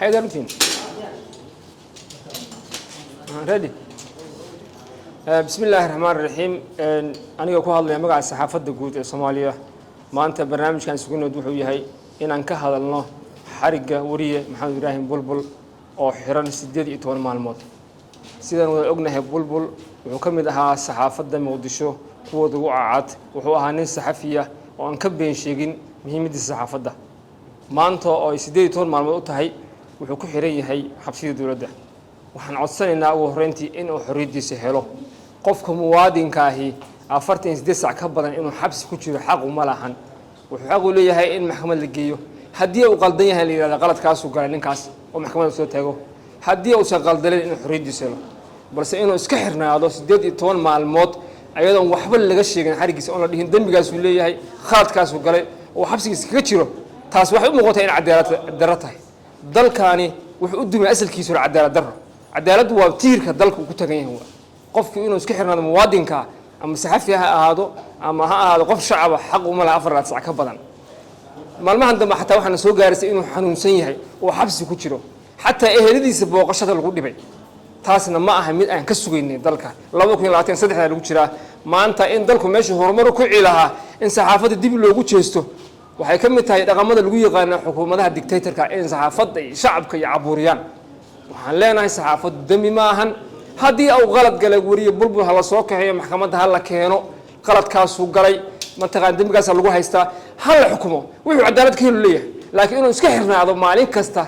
Xaydarutiin ready. Bismi illaahi raxmaan raxiim. Aniga ku hadlaya magaca saxaafadda guud ee Soomaaliya, maanta barnaamijkan isugu wuxuu yahay inaan ka hadalno xarigga wariye Maxamed Ibraahim Bulbul oo xiran 18 maalmood. Sidaan wada ognahay, Bulbul wuxuu ka mid ahaa saxaafadda Muqdisho kuwooda ugu cacad. Wuxuu ahaa nin saxafiya oo aan ka been sheegin muhiimaddiisa saxaafadda. Maanta oo ay 18 maalmood u tahay wuxuu ku xiran yahay xabsida dowladda. Waxaan codsanaynaa ugu horreyntii inuu xorriyaddiisa helo. Qofka muwaadinka ahi 48 sac ka badan inuu xabsi ku jiro xaqu ma lahan. Wuxuu xaq u leeyahay in maxkamad la geeyo, haddii uu qaldan yahay la yidhahda qaladkaasuu galay ninkaas oo maxkamadda soo taago, haddii uusan qaldanin inuu xorriyaddiisa helo. Balse inuu iska xirnaado 18 maalmood ayadoon waxba laga sheegin xariggiisa, oon la dhihin dembigaasuu leeyahay, khaladkaasuu galay, oo xabsigiisa kaga jiro, taas waxay u muuqataa in cadaalad darro tahay. Dalkaani wuxuu u dumay asalkiisu hore cadaalad darro. Cadaaladdu waa tiirka dalka uu ku tagan yahay. Waa qofku inuu iska xirnaado muwaadinka, ama saxafi ha ahaado ama ha ahaado qof shacaba, xaq uma laha 4 sac ka badan. Maalmahan dambe xataa waxaana soo gaaraysay inuu xanuunsan yahay oo xabsi ku jiro, xataa eheladiisa booqashada lagu dhibay. Taasna ma aha mid aan ka sugaynay dalka. 2023-da lagu jiraa maanta. In dalku meesha horumar ku cilahaa in saxaafadda dib loogu jeesto waxay ka mid tahay dhaqamada lagu yaqaano xukuumadaha dictatorka, in saxaafadda iyo shacabka iyo cabuuriyaan. Waxaan leenahay, saxaafaddu dembi ma ahan. Haddii uu qalad galay weriye Bulbul, ha la soo kaxeeyo, maxkamadda ha la keeno. Qaladkaasuu galay, mataqaan, dembigaasa lagu haystaa, ha la xukumo, wuxuu cadaalad ka helu leeyahay. Laakiin inuu iska xirnaado maalin kasta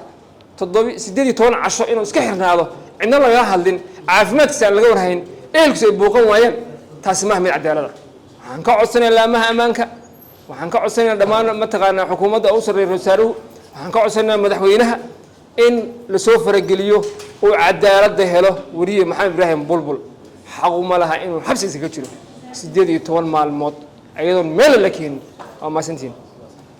toddoba 18 casho, inuu iska xirnaado, cidna lagala hadlin, caafimaadkiisa aan laga warhayn, ehelkiisu ay buuqan waayaan, taasi maaha mid cadaalada. Waxaan ka codsanaya laamaha ammaanka, waxaan ka codsanaya dhammaan mataqaanaa xukuumadda u sarreeya wasaaruhu, waxaan ka codsanaynaa madaxweynaha in lasoo farageliyo uu cadaaladda helo weriye Maxamed Ibraahim Bulbul. Xaquma laha inuu xabsi iskaga jiro 18 maalmood ayadoon meel la keenin. Waa mahadsantihiin.